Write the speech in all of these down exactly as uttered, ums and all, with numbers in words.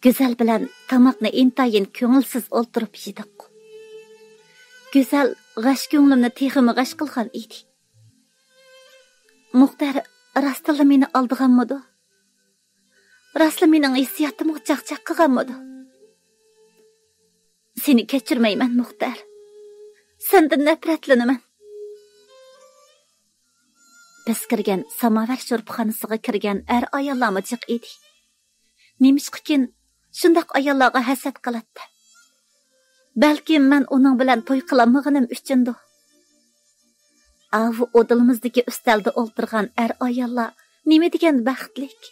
گۈزەل بىلەن تاماقنى ئىنتايىن كۆڭۈلسىز ئولتۇرۇپ يېدۇق. گۈزەل غەش كۆڭلۈمنى تېخىمۇ غەش قىلغان ئىدى. مۇختەر راستلا مېنى ئالدىغانمىدۇ؟ راستلا مېنىڭ ھېسسىياتىمغا چاقچاق قىلغانمىدۇ؟ سېنى كەچۈرمەيمەن، مۇختەر. سەندىن نەپرەتلىنىمەن. بىز كىرگەن ساماۋار شورپىخانىسىغا كىرگەن ئەر-ئاياللارمۇ جىق ئىدى. نېمىشقىكىن، شۇنداق ئاياللارغا ھەسەت قىلاتتى. بەلكىم مەن ئۇنىڭ بىلەن توي قىلالمىغىنىم ئۈچۈندۇ؟ ئاۋۇ ئۇدۇلىمىزدىكى ئۈستەلدە ئولتۇرغان ئەر-ئاياللار نېمە دېگەن بەختلىك.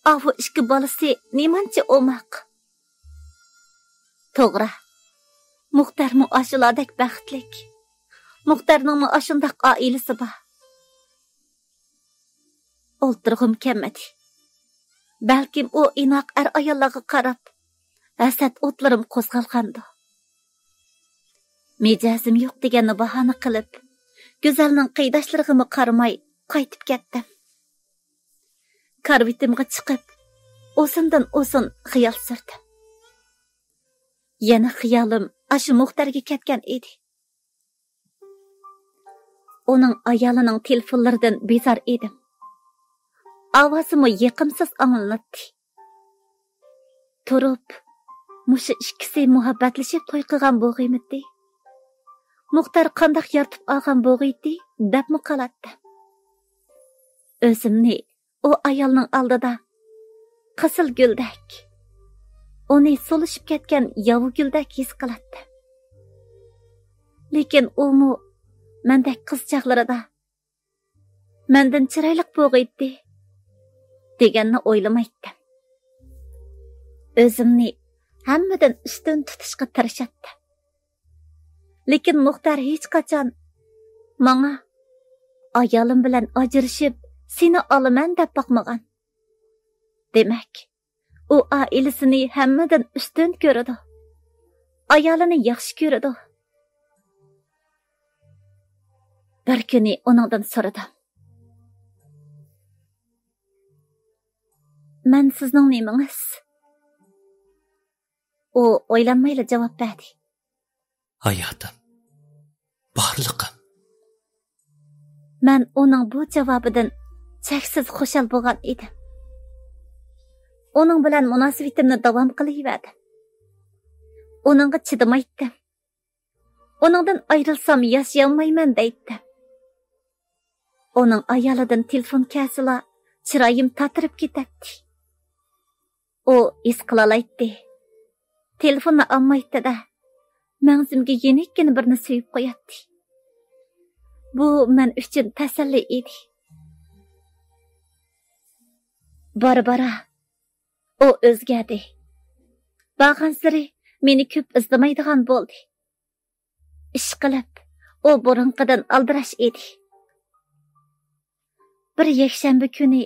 ئاۋۇ ئىككى بالىسى نېمانچە ئوماق. توغرا، مۇختەرمۇ ئاشۇلاردەك بەختلىك. مۇختەرنىڭمۇ ئاشۇنداق ئائىلىسى بار. ئولتۇرغۇم كەلمىدى. بەلكىم ئۇ ئىناق ئەر-ئاياللارغا قاراپ، ھەسەت ئوتلىرىم قوزغالغاندۇ. مىجەزىم يوق دېگەننى باھانە قىلىپ، گۈزەلنىڭ قېرىنداشلىرىغىمۇ قارىماي قايتىپ كەتتىم. كارىۋىتىمغا چىقىپ، ئۇزۇندىن ئۇزۇن خىيال سۈردۈم. يەنە خىيالىم ئاشۇ مۇختەرگە كەتكەن ئىدى. ئۇنىڭ ئايالىنىڭ تېلېفونلىرىدىن بىزار ئىدىم. ئاۋازىمۇ يېقىمسىز ئاڭلىناتتى. تۇرۇپ، مۇشۇ ئىككىسى مۇھەببەتلىشىپ توي قىلغان بولغىيمىتى؟ مۇختەر قانداق يارىتىپ ئالغان بولغىيتى دەپمۇ قالاتتىم. ئۆزۈمنى ئۇ ئايالنىڭ ئالدىدا قىزىل گۈلدەك، ئۇنى سولىشىپ كەتكەن ياۋا گۈلدەك ھېس قىلاتتىم. لېكىن ئۇمۇ مەندەك قىز چاغلىرىدا مەندىن چىرايلىق بولغىيتتى دېگەننى ئويلىمايتتىم. ئۆزۈمنى ھەممىدىن ئۈستۈن تۇتۇشقا تىرىشاتتىم. لېكىن مۇختەر ھېچقاچان ماڭا «ئايالىم بىلەن ئاجرىشىپ، سېنى ئالىمەن» دەپ باقمىغان. دېمەك، ئۇ ئائىلىسىنى ھەممىدىن ئۈستۈن كۆرىدۇ. ئايالىنى ياخشى كۆرىدۇ. بىر كۈنى ئۇنىڭدىن سورىدىم. «مەن سىزنىڭ نېمىڭىز؟» ئۇ ئويلانمايلا جاۋاب بەردى. «ھاياتىم، بارلىقىم.» مەن ئۇنىڭ بۇ جاۋابىدىن چەكسىز خۇشال بولغان ئىدىم. ئۇنىڭ بىلەن مۇناسىۋىتىمنى داۋام قىلىۋەردىم. ئۇنىڭغا چىدىمايتتىم. ئۇنىڭدىن ئايرىلسام ياشىيالمايمەن دەيتتىم. ئۇنىڭ ئايالىدىن تېلېفون كەلسىلا، چىرايىم تاتىرىپ كېتەتتى. ئۇ ھېس قىلالايتتى. تېلېفوننى ئالمايتتى-دە، مەڭزىمگە يېنىككىنە بىرنى سۆيۈپ قوياتتى. بۇ مەن ئۈچۈن تەسەللى ئىدى. بارا-بارا ئۇ ئۆزگەردى. بارغانسېرى مېنى كۆپ ئىزدىمەيدىغان بولدى. ئىشقىلىپ، ئۇ بۇرۇنقىدىن ئالدىراش ئىدى. بىر يەكشەنبە كۈنى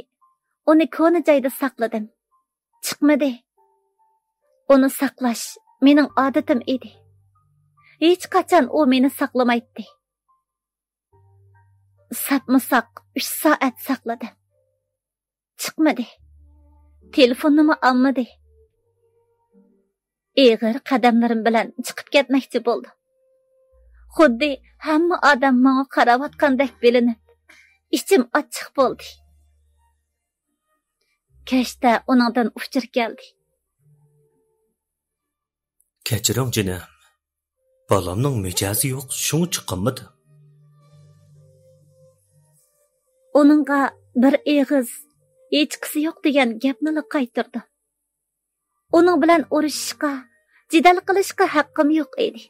ئۇنى كونا جايدا ساقلىدىم. چىقمىدى. ئۇنى ساقلاش مېنىڭ ئادىتىم ئىدى. ھېچقاچان ئۇ مېنى ساقلىمايتتى. ساپمۇ ساق ئۈچ سائەت ساقلىدىم. چىقمىدى. تېلېفوننىمۇ ئالمىدى. ئېغىر قەدەملىرىم بىلەن چىقىپ كەتمەكچى بولدۇم. خۇددى ھەممە ئادەم ماڭا قاراۋاتقاندەك بىلىنىپ، ئىچىم ئاچچىق بولدى. كەچتە ئۇنىڭدىن ئۇچۇر كەلدى. «كەچۈرۈڭ جېنىم، بالامنىڭ مىجەزى يوق، شۇڭا چىقالمىدىم.» ئۇنىڭغا بىر ئېغىز «ھېچقىسى يوق» دېگەن گەپنىلا قايتۇردۇم. ئۇنىڭ بىلەن ئۇرۇشۇشقا، جېدەل قىلىشقا ھەققىم يوق ئىدى.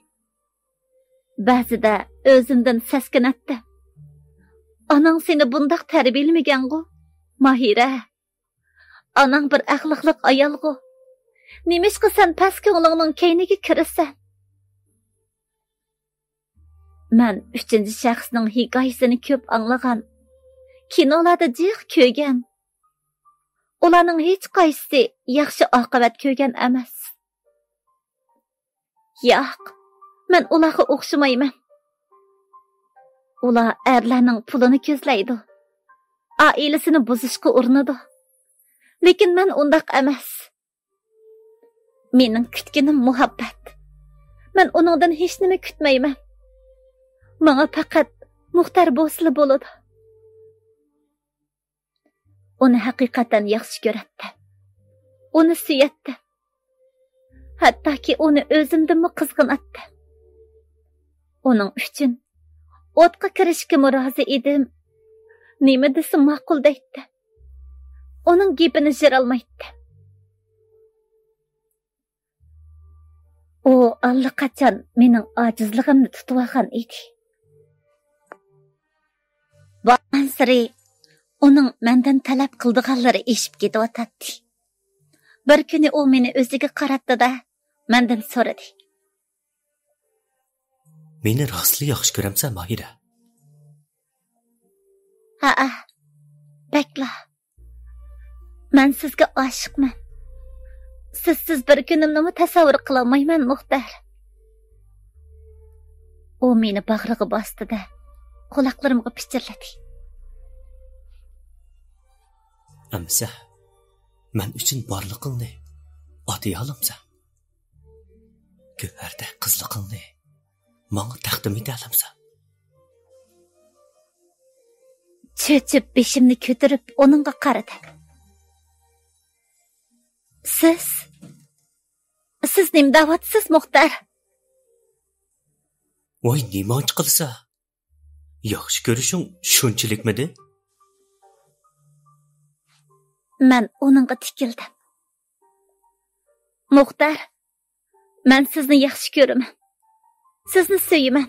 بەزىدە ئۆزۈمدىن سەسكىنەتتىم. ئاناڭ سېنى بۇنداق تەربىيەلىمىگەنغۇ، ماھىرە. ئاناڭ بىر ئەخلاقلىق ئايالغۇ. نېمىشقا سەن پەس كۆڭلۈڭنىڭ كەينىگە كىرىسەن؟ مەن ئۈچىنچى شەخسنىڭ ھېكايىسىنى كۆپ ئاڭلىغان، كىنولاردا جىق كۆرگەن. ئۇلارنىڭ ھېچقايسىسى ياخشى ئاقىۋەت كۆرگەن ئەمەس. ياق، مەن ئۇلارغا ئوخشىمايمەن. ئۇلار ئەرلەرنىڭ پۇلىنى كۆزلەيدۇ، ئائىلىسىنى بۇزۇشقا ئۇرۇنىدۇ. لېكىن مەن ئۇنداق ئەمەس. مېنىڭ كۈتكىنىم مۇھەببەت. مەن ئۇنىڭدىن ھېچنېمە كۈتمەيمەن. ماڭا پەقەت مۇختەر بولسىلا بولىدۇ. ئۇنى ھەقىقەتەن ياخشى كۆرەتتى. ئۇنى سۆيەتتى. ھەتتاكى ئۇنى ئۆزۈمدىنمۇ قىزغىناتتى. ئۇنىڭ ئۈچۈن ئوتقا كىرىشكىمۇ رازى ئىدىم. نېمە دېسە ماقۇل دەيتتى. ئۇنىڭ گېپىنى يىرالمايتتى. ئۇ ئاللىقاچان مېنىڭ ئاجىزلىقىمنى تۇتۇۋالغان ئىدى. بارغانسېرى ئۇنىڭ مەندىن تەلەپ قىلىدىغانلىرى ئېشىپ كېتىۋاتاتتى. بىر كۈنى ئۇ مېنى ئۆزىگە قاراتتى-دە، مەندىن سورىدى. مېنى راستلا ياخشى كۆرەمسەن، ماھىرە؟ ھەئە، بەكلا. مەن سىزگە ئاشىقمەن. سىزسىز بىر كۈنۈمنىمۇ تەسەۋۋۇر قىلالمايمەن، مۇختەر. ئۇ مېنى باغرىغا باستى-دە، قۇلاقلىرىمغا پىچىرلىدى. ئەمىسە، مەن ئۈچۈن بارلىقىڭنى ئاتىيالامسەن؟ گۆھەردەك قىزلىقىڭنى ماڭا تەقدىم ئېتەلەمسەن؟ چۆچۈپ بېشىمنى كۆتۈرۈپ ئۇنىڭغا قارىدىم. سىز؟ سىز نېمە دەۋاتىسىز، مۇختەر؟ ۋاي، نېمانچە قىلسا؟ ياخشى كۆرۈشۈڭ شۇنچىلىكمىدى؟ مەن ئۇنىڭغا تىكىلدىم. مۇختەر، مەن سىزنى ياخشى كۆرىمەن. سىزنى سۆيىمەن.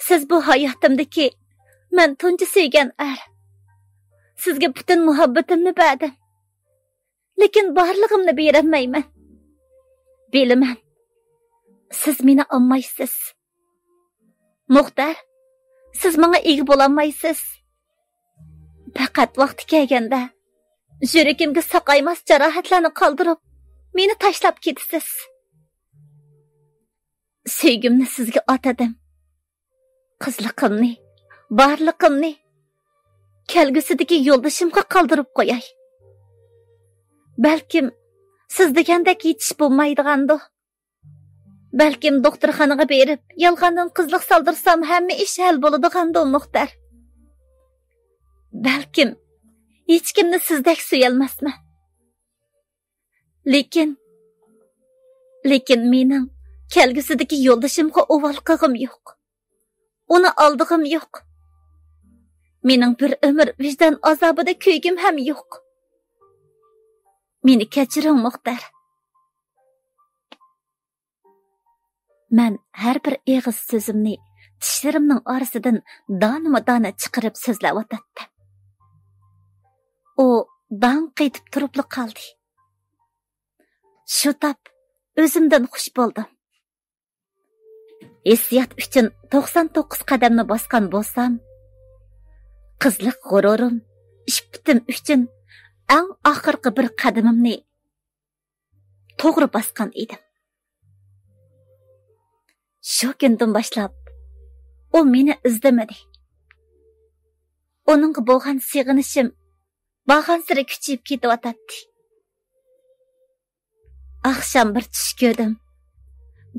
سىز بۇ ھاياتىمدىكى مەن تۇنجى سۆيگەن ئەر. سىزگە پۈتۈن مۇھەببىتىمنى بەردىم. لېكىن بارلىقىمنى بېرەلمەيمەن. بىلىمەن، سىز مېنى ئالمايسىز. مۇختەر، سىز ماڭا ئىگە بولالمايسىز. پەقەت ۋاقتى كەلگەندە، يۈرىكىمگە ساقايماس جاراھەتلەرنى قالدۇرۇپ، مېنى تاشلاپ كېتىسىز. سۆيگۈمنى سىزگە ئاتىدىم. قىزلىقىمنى، بارلىقىمنى كەلگۈسىدىكى يولدىشىمغا قالدۇرۇپ قوياي. بەلكىم، سىز دېگەندەك يېتىش بولمايدىغاندۇ؟ بەلكىم دوختۇرخانىغا بېرىپ، يالغاندىن قىزلىق سالدۇرسام، ھەممە ئىش ھەل بولىدىغاندۇ، مۇختەر؟ بەلكىم، ھېچكىمنى سىزدەك سۆيەلمەسمەن. لېكىن، لېكىن مېنىڭ كەلگۈسىدىكى يولدىشىمغا ئۇۋال قىلغۇم يوق. ئۇنى ئالدىغۇم يوق. مېنىڭ بىر ئۆمۈر ۋىجدان ئازابىدا كۆيگۈم ھەم يوق. مېنى كەچۈرۈڭ، مۇختەر. مەن ھەر بىر ئېغىز سۆزۈمنى چىشلىرىمنىڭ ئارىسىدىن دانىمۇ دانە چىقىرىپ سۆزلەۋاتاتتىم. ئۇ داڭ قېتىپ تۇرۇپلا قالدى. شۇ تاپ ئۆزۈمدىن خۇش بولدۇم. ھېسسىيات ئۈچۈن توقسان توققۇز قەدەمنى باسقان بولسام، قىزلىق غۇرۇرۇم، ئىپپىتىم ئۈچۈن ئەڭ ئاخىرقى بىر قەدىمىمنى توغرا باسقان ئىدىم. شۇ كۈندىن باشلاپ ئۇ مېنى ئىزدىمىدى. ئۇنىڭغا بولغان سېغىنىشىم بارغانسېرى كۈچىيىپ كېتىۋاتاتتى. ئاخشام بىر چۈش كۆردۈم.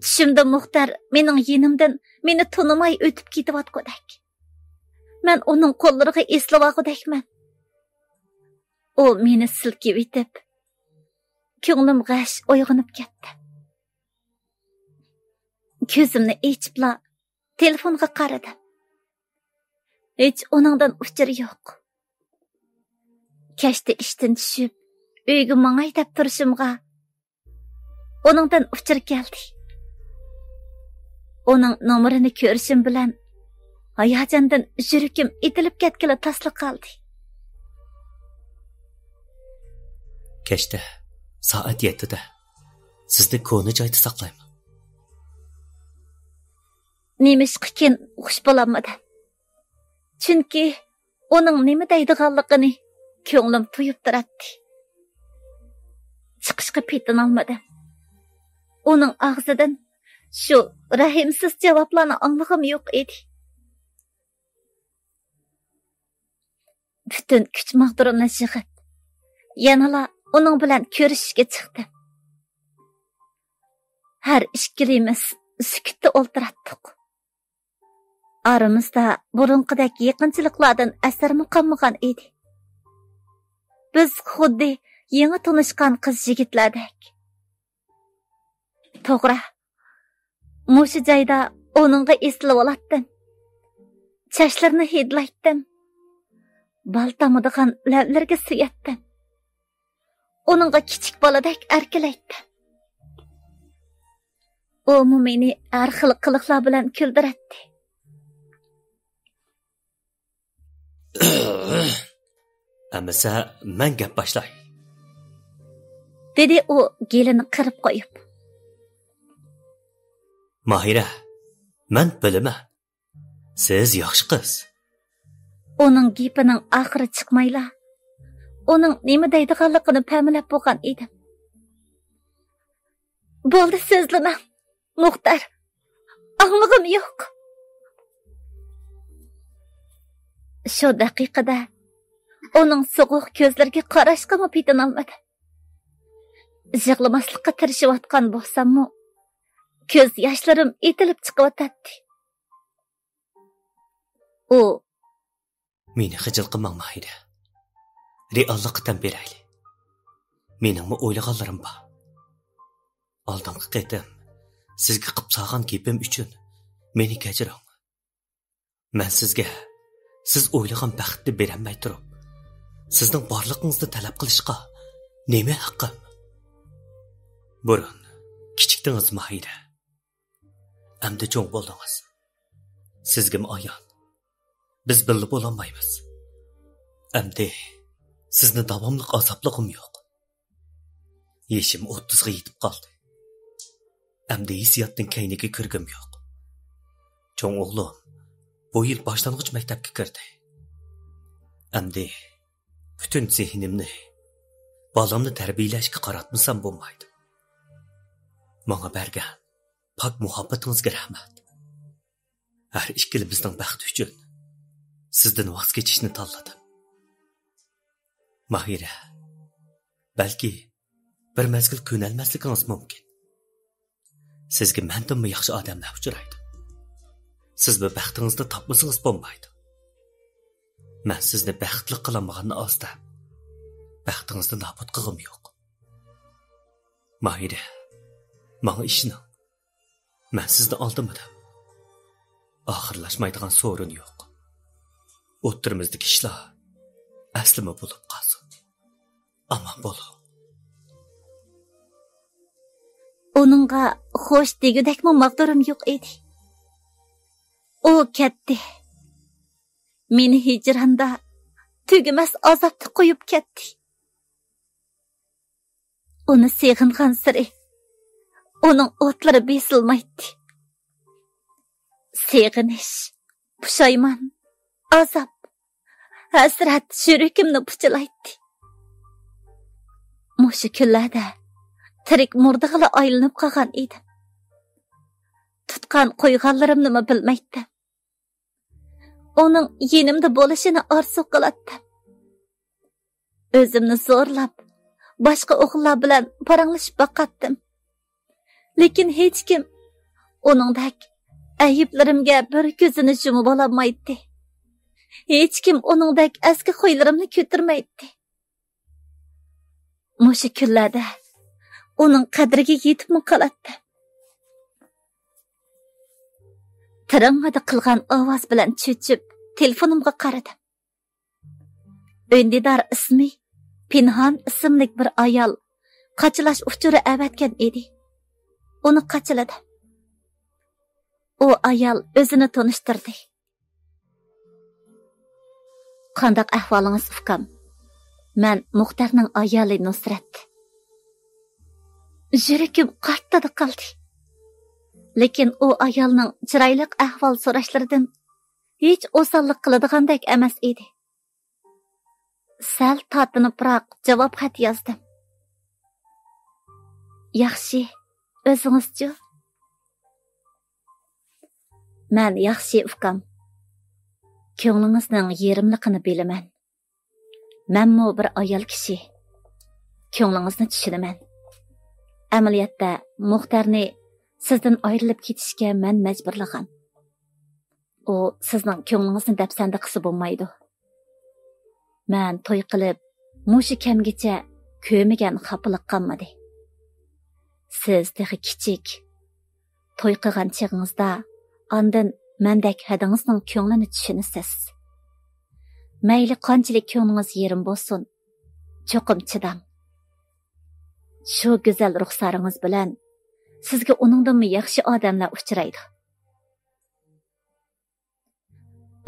چۈشۈمدە مۇختەر مېنىڭ يېنىمدىن مېنى تونۇماي ئۆتۈپ كېتىۋاتقۇدەك. مەن ئۇنىڭ قوللىرىغا ئېسىلىۋالغۇدەكمەن. ئۇ مېنى سىلكىۋېتىپ، كۆڭلۈم غەش ئويغىنىپ كەتتى. كۆزۈمنى ئېچىپلا تېلېفونغا قارىدىم. ھېچ ئۇنىڭدىن ئۇچۇر يوق. كەچتە ئىشتىن چۈشۈپ، ئۆيگە ماڭاي دەپ تۇرۇشۇمغا، ئۇنىڭدىن ئۇچۇر كەلدى. ئۇنىڭ نومۇرىنى كۆرۈشۈم بىلەن، ھاياجاندىن يۈرىكىم ئېتىلىپ كەتكىلى تاسلا قالدى. كەچتە سائەت يەتتىدە سىزنى كونا جايدا ساقلايمەن. نېمىشقىكىن خۇش بولالمىدىم. چۈنكى ئۇنىڭ نېمە دەيدىغانلىقىنى كۆڭلۈم تۇيۇپ تۇراتتى. چىقىشقا پېتىنالمىدىم. ئۇنىڭ ئاغزىدىن شۇ رەھىمسىز جاۋابلارنى ئاڭلىغۇم يوق ئىدى. پۈتۈن كۈچ ماغدۇرۇمنى يىغىپ، يەنىلا ئۇنىڭ بىلەن كۆرۈشۈشكە چىقتىم. ھەر ئىككىلىمىز سۈكۈتتە ئولتۇراتتۇق. ئارىمىزدا بۇرۇنقىدەك يېقىنچىلىقلاردىن ئەسەرمۇ قالمىغان ئىدى. بىز خۇددى يېڭى تونۇشقان قىز-يىگىتلەردەك. توغرا، مۇشۇ جايدا ئۇنىڭغا ئېسىلىۋالاتتىم. چاچلىرىنى ھىدلايتتىم. بال تامىدىغان لەۋلىرىگە سۆيەتتىم. ئۇنىڭغا كىچىك بالىدەك ئەركىلەيتتىم. ئۇمۇ مېنى ھەر خىل قىلىقلار بىلەن كۈلدۈرەتتى. ئەمىسە، مەن گەپ باشلاي، دېدى ئۇ گېلىنى قىرىپ قويۇپ. ماھىرە، مەن بىلىمەن، سىز ياخشى قىز. ئۇنىڭ گېپىنىڭ ئاخىرى چىقمايلا، ئۇنىڭ نېمە دەيدىغانلىقىنى پەملەپ بولغان ئىدىم. بولدى، سۆزلىمەڭ، مۇختەر. ئاڭلىغۇم يوق. شۇ دەقىقىدە ئۇنىڭ سوغۇق كۆزلىرىگە قاراشقىمۇ پېتىنالمىدىم. يىغلىماسلىققا تىرىشىۋاتقان بولساممۇ، كۆز ياشلىرىم ئېتىلىپ چىقىۋاتاتتى. ئۇ، مېنى خىجىل قىلماڭ، ماھىرە. رېئاللىققا تەن بېرەيلى. مېنىڭمۇ ئويلىغانلىرىم بار. ئالدىنقى قېتىم سىزگە قىپ سالغان گېپىم ئۈچۈن مېنى كەچۈرۈڭ. مەن سىزگە سىز ئويلىغان بەختنى بېرەلمەي تۇرۇپ، سىزنىڭ بارلىقىڭىزنى تەلەپ قىلىشقا نېمە ھەققىم؟ بۇرۇن كىچىكتىڭىز، ماھىرە. ئەمدى چوڭ بولدىڭىز. سىزگىمۇ ئايان، بىز بىللە بولالمايمىز. ئەمدى سىزنى داۋاملىق ئازابلىغۇم يوق. يېشىم ئوتتۇزغا يېتىپ قالدى. ئەمدى ھېسسىياتنىڭ كەينىگە كىرگۈم يوق. چوڭ ئوغلۇم بۇ يىل باشلانغۇچ مەكتەپكە كىردى. ئەمدى پۈتۈن زېھنىمنى بالامنى تەربىيەلەشكە قاراتمىسام بولمايدۇ. ماڭا بەرگەن پاك مۇھەببىتىڭىزگە رەھمەت. ھەر ئىككىلىمىزنىڭ بەختى ئۈچۈن سىزدىن ۋاز كېچىشنى تاللىدىم. ماھىرە، بەلكى بىر مەزگىل كۆنەلمەسلىكىڭىز مۇمكىن. سىزگە مەندىنمۇ ياخشى ئادەملەر ئۇچرايدۇ. سىز بۇ بەختىڭىزنى تاپمىسىڭىز بولمايدۇ. مەن سىزنى بەختلىك قىلالمىغاننى ئاز دەپ، بەختىڭىزنى نابۇت قىلغۇم يوق. ماھىرە، ماڭا ئىشىنىڭ. مەن سىزنى ئالدىمىدىم. ئاخىرلاشمايدىغان سورۇن يوق. ئوتتۇرىمىزدىكى ئىشلار ئەسلىمە بولۇپ قالسۇن. ئامان بولۇڭ. ئۇنىڭغا خوش دېگۈدەكمۇ ماغدۇرۇم يوق ئىدى. ئۇ كەتتى. مېنى ھىجراندا تۈگىمەس ئازابتا قويۇپ كەتتى. ئۇنى سېغىنغانسېرى ئۇنىڭ ئوتلىرى بېسىلمايتتى. سېغىنىش، پۇشايمان، ئازاب، ھەسرەت يۈرىكىمنى پۇچىلايتتى. مۇشۇ كۈنلەردە تىرىك مۇردىغىلا ئايلىنىپ قالغان ئىدىم. تۇتقان قويغانلىرىمنىمۇ بىلمەيتتىم. ئۇنىڭ يېنىمدا بولۇشىنى ئارزۇ قىلاتتىم. ئۆزۈمنى زورلاپ، باشقا ئوغۇللار بىلەن پاراڭلىشىپ باقاتتىم. لېكىن ھېچكىم ئۇنىڭدەك ئەيىبلىرىمگە بىر كۆزىنى يۇمۇۋالالمايتتى. ھېچكىم ئۇنىڭدەك ئەسكى خۇيلىرىمنى كۆتۈرمەيتتى. مۇشۇ كۈنلەردە ئۇنىڭ قەدرىگە يېتىپمۇ قالاتتىم. تىرىڭڭىدە قىلغان ئاۋاز بىلەن چۆچۈپ، تېلېفونۇمغا قارىدىم. ئۈندىدار ئىسمى پىنھان ئىسىملىك بىر ئايال قاچىلاش ئۇچۇرى ئەۋەتكەن ئىدى. ئۇنى قاچىلىدىم. ئۇ ئايال ئۆزىنى تونۇشتۇردى. قانداق ئەھۋالىڭىز، ئۇكام؟ مەن مۇختەرنىڭ ئايالى نۇسرەت. يۈرىكىم قارتتىدا قالدى. لېكىن ئۇ ئايالنىڭ چىرايلىق ئەھۋال سوراشلىرىدىن ھېچ ئوساللىق قىلىدىغاندەك ئەمەس ئىدى. سەل تارتىنىپراق جاۋاب خەت يازدىم. ياخشى، ئۆزىڭىزچۇ؟ مەن ياخشى، ئۇكام. كۆڭلىڭىزنىڭ يېرىملىقىنى بىلىمەن. مەنمۇ بىر ئايال كىشى. كۆڭلىڭىزنى چۈشىنىمەن. ئەمەلىيەتتە مۇختەرنى سىزدىن ئايرىلىپ كېتىشكە مەن مەجبۇرلىغان. ئۇ سىزنىڭ كۆڭلىڭىزنى دەپسەندە قىلسا بولمايدۇ. مەن توي قىلىپ، مۇشۇ كەمگىچە كۆرمىگەن خاپىلىق قالمىدى. سىز تېخى كىچىك. توي قىلغان چېغىڭىزدا ئاندىن مەندەك ھەدىڭىزنىڭ كۆڭلىنى چۈشىنىسىز. مەيلى قانچىلىك كۆڭلىڭىز يېرىم بولسۇن، چوقۇم چىداڭ. شۇ گۈزەل رۇخسارىڭىز بىلەن سىزگە ئۇنىڭدىنمۇ ياخشى ئادەملەر ئۇچرايدۇ.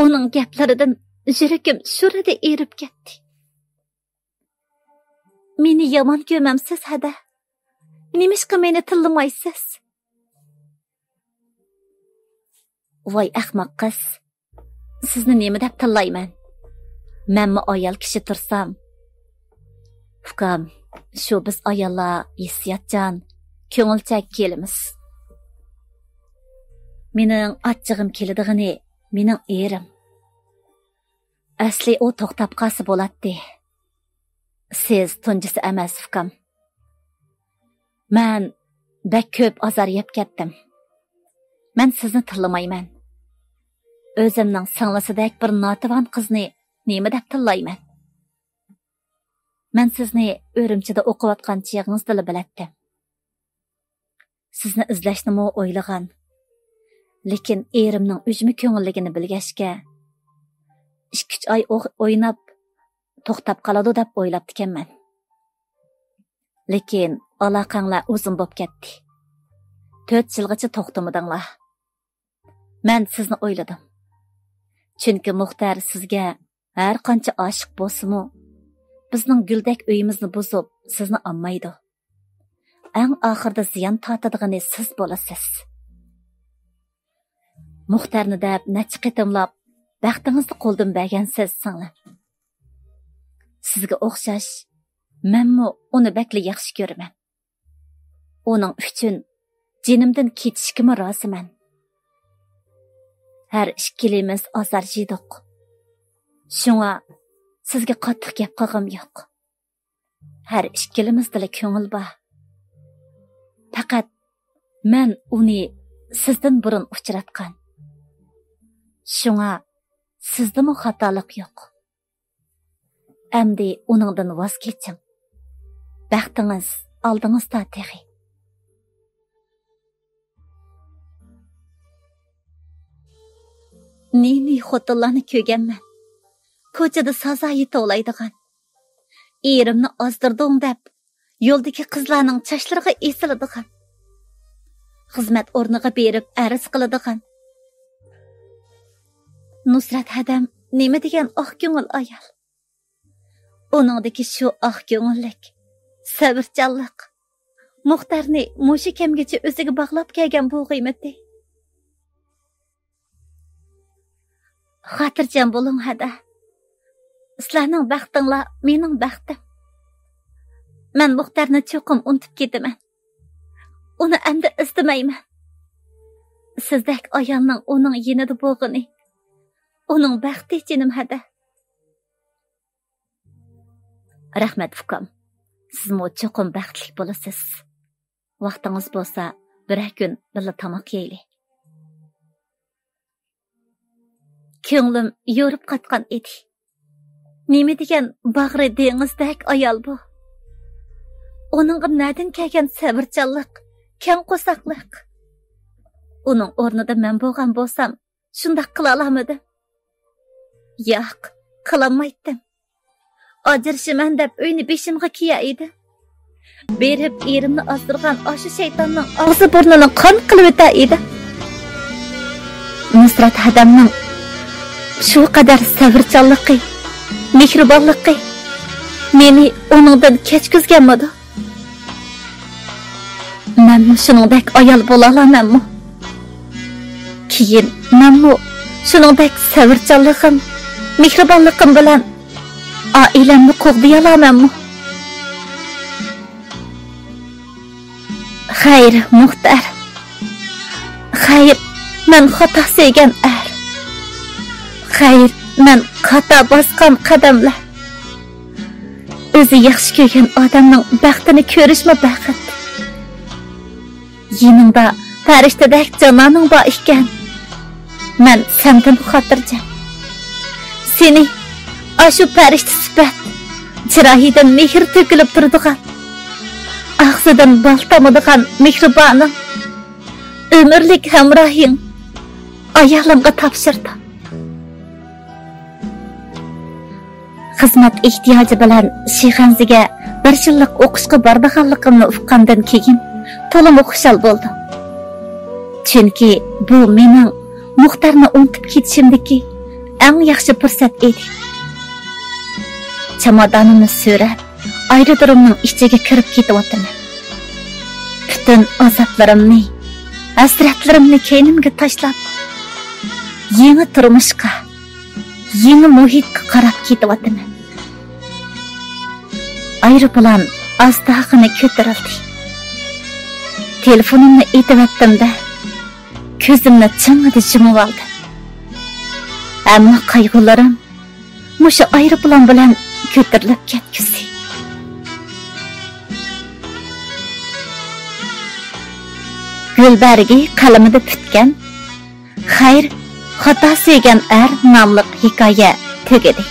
ئۇنىڭ گەپلىرىدىن يۈرىكىم شۇرىدە ئېرىپ كەتتى. مېنى يامان كۆرمەمسىز، ھەدە؟ نېمىشقا مېنى تىللىمايسىز؟ ۋاي ئەخمەق قىز، سىزنى نېمە دەپ تىللايمەن؟ مەنمۇ ئايال كىشى تۇرسام. ئۇكام، شۇ بىز ئاياللار ھېسسىياتچان، كۆڭۈلچەك كېلىمىز. مېنىڭ ئاچچىقىم كېلىدىغىنى مېنىڭ ئېرىم. ئەسلى ئۇ توختاپ قالسا بولاتتى. سىز تۇنجىسى ئەمەس، ئۇكام. مەن بەك كۆپ ئازار يەپ كەتتىم. مەن سىزنى تىللىمايمەن. ئۆزۈمنىڭ سىڭلىسىدەك بىر ناتىۋان قىزنى نېمە دەپ تىللايمەن؟ مەن سىزنى ئۈرۈمچىدە ئوقۇۋاتقان چېغىڭىزدىلا بىلەتتىم. سىزنى ئىزدەشنىمۇ ئويلىغان. لېكىن ئېرىمنىڭ ئۈجمە كۆڭۈللۈكىنى بىلگەچكە، ئىككى-ئۈچ ئاي ئوق-، ئويناپ، توختاپ قالىدۇ دەپ ئويلاپتىكەنمەن. لېكىن ئالاقەڭلار ئۇزۇن بوپ كەتتى. تۆت يىلغىچە توختىمىدىڭلار. مەن سىزنى ئويلىدىم. چۈنكى مۇختەر سىزگە ھەر قانچە ئاشىق بولسىمۇ، بىزنىڭ گۈلدەك ئۆيىمىزنى بۇزۇپ، سىزنى ئالمايدۇ. ئەڭ ئاخىرىدا زىيان تارتىدىغىنى سىز بولىسىز. مۇختەرنى دەپ نەچچە قېتىملاپ بەختىڭىزنى قولدىن بەرگەنسىز، سىڭلىم. سىزگە ئوخشاش، مەنمۇ ئۇنى بەكلا ياخشى كۆرىمەن. ئۇنىڭ ئۈچۈن جېنىمدىن كېتىشكىمۇ رازىمەن. ھەر ئىككىلىمىز ئازار يېدۇق. شۇڭا سىزگە قاتتىق گەپ قىلغۇم يوق. ھەر ئىككىلىمىزدىلا كۆڭۈل بار. پەقەت مەن ئۇنى سىزدىن بۇرۇن ئۇچراتقان. شۇڭا سىزدىمۇ خاتالىق يوق. ئەمدى ئۇنىڭدىن ۋاز كېچىڭ. بەختىڭىز ئالدىڭىزدا تېخى. نى-نى خوتۇنلارنى كۆرگەنمەن. كوچىدا سازايى توۋلايدىغان. ئېرىمنى ئازدۇردۇڭ دەپ، يولدىكى قىزلارنىڭ چاچلىرىغا ئېسىلىدىغان. خىزمەت ئورنىغا بېرىپ ئەرز قىلىدىغان. نۇسرەت ھەدەم نېمە دېگەن ئاق كۆڭۈل ئايال. ئۇنىڭدىكى شۇ ئاق كۆڭۈللۈك، سەۋرچانلىق، مۇختەرنى مۇشۇ كەمگىچە ئۆزىگە باغلاپ كەلگەن بۇ غىيمىتى. خاتىرجەم بولۇڭ، ھەدە. سىلەرنىڭ بەختىڭلار مېنىڭ بەختىم. مەن مۇختەرنى چوقۇم ئۇنتۇپ كېتىمەن. ئۇنى ئەمدى ئىزدىمەيمەن. سىزدەك ئايالنىڭ ئۇنىڭ يېنىدا بولغىنى ئۇنىڭ بەختى، جېنىم ھەدە. رەھمەت، ئۇكام. سىزمۇ چوقۇم بەختلىك بولىسىز. ۋاقتىڭىز بولسا، بىرەر كۈن بىللە تاماق يەيلى. كۆڭلۈم يورۇپ قاتقان ئىدى. نېمە دېگەن باغرى دېڭىزدەك ئايال بۇ. ئۇنىڭغا نەدىن كەلگەن سەۋرچانلىق، كەڭ قورساقلىق. ئۇنىڭ ئورنىدا مەن بولغان بولسام، شۇنداق قىلالامىدىم؟ ياق، قىلالمايتتىم. ئاجرىشىمەن دەپ ئۆينى بېشىمغا كىيەر ئىدىم. بېرىپ ئېرىمنى ئازدۇرغان ئاشۇ شەيتاننىڭ ئاغزى بۇرنىنى قان قىلىۋېتەر ئىدىم. نۇسرەت ھەدەمنىڭ شۇ قەدەر سەۋرچانلىقى، مېھرىبانلىقى مېنى ئۇنىڭدىن كەچكۈزگەنمىدۇ؟ مەنمۇ شۇنىڭدەك ئايال بولالامەنمۇ؟ كېيىن مەنمۇ شۇنىڭدەك سەۋرچانلىقىم، مېھرىبانلىقىم بىلەن ئائىلەمنى قوغدىيالامەنمۇ؟ خەير، مۇختەر. خەير، مەن خاتا سۆيگەن ئەر. خەير، مەن خاتا باسقان قەدەملەر. ئۆزى ياخشى كۆرگەن ئادەمنىڭ بەختىنى كۆرۈشمۇ بەخت. يېنىڭدا پەرىشتىدەك جانانىڭ بار ئىكەن. مەن سەندىن خاتىرجەم. سېنى ئاشۇ پەرىشتە سۈپەت، چىرايىدىن مېھىر تۆكۈلۈپ تۇرىدىغان، ئاغزىدىن بال تامىدىغان مېھرىبانىڭ، ئۆمۈرلۈك ھەمراھىڭ، ئايالىڭغا تاپشۇردۇم. خىزمەت ئېھتىياجى بىلەن شىخەنزىگە بىر يىللىق ئوقۇشقا بارىدىغانلىقىمنى ئۇققاندىن كېيىن، تولىمۇ خۇشال بولدۇم. چۈنكى بۇ مېنىڭ مۇختەرنى ئۇنتۇپ كېتىشىمدىكى ئەڭ ياخشى پۇرسەت ئىدى. چامادانىمنى سۆرەپ، ئايرودرومنىڭ ئىچىگە كىرىپ كېتىۋاتىمەن. پۈتۈن ئازابلىرىمنى، ھەسرەتلىرىمنى كەينىمگە تاشلاپ، يېڭى تۇرمۇشقا، يېڭى مۇھىتقا قاراپ كېتىۋاتىمەن. ئايروپىلان ئاستاغىنا كۆتۈرۈلدى. تېلېفونۇمنى ئېتىۋەتتىم-دە، كۆزۈمنى چىڭڭىدە يۇمۇۋالدىم. ھەممە قايغۇلىرىم مۇشۇ ئايروپىلان بىلەن كۆتۈرۈلۈپ كەتكۈسى. گۈلبەرگى قەلىمىدە پۈتكەن، خەير، خاتا سۆيگەن ئەر ناملىق ھېكايە تۈگىدى.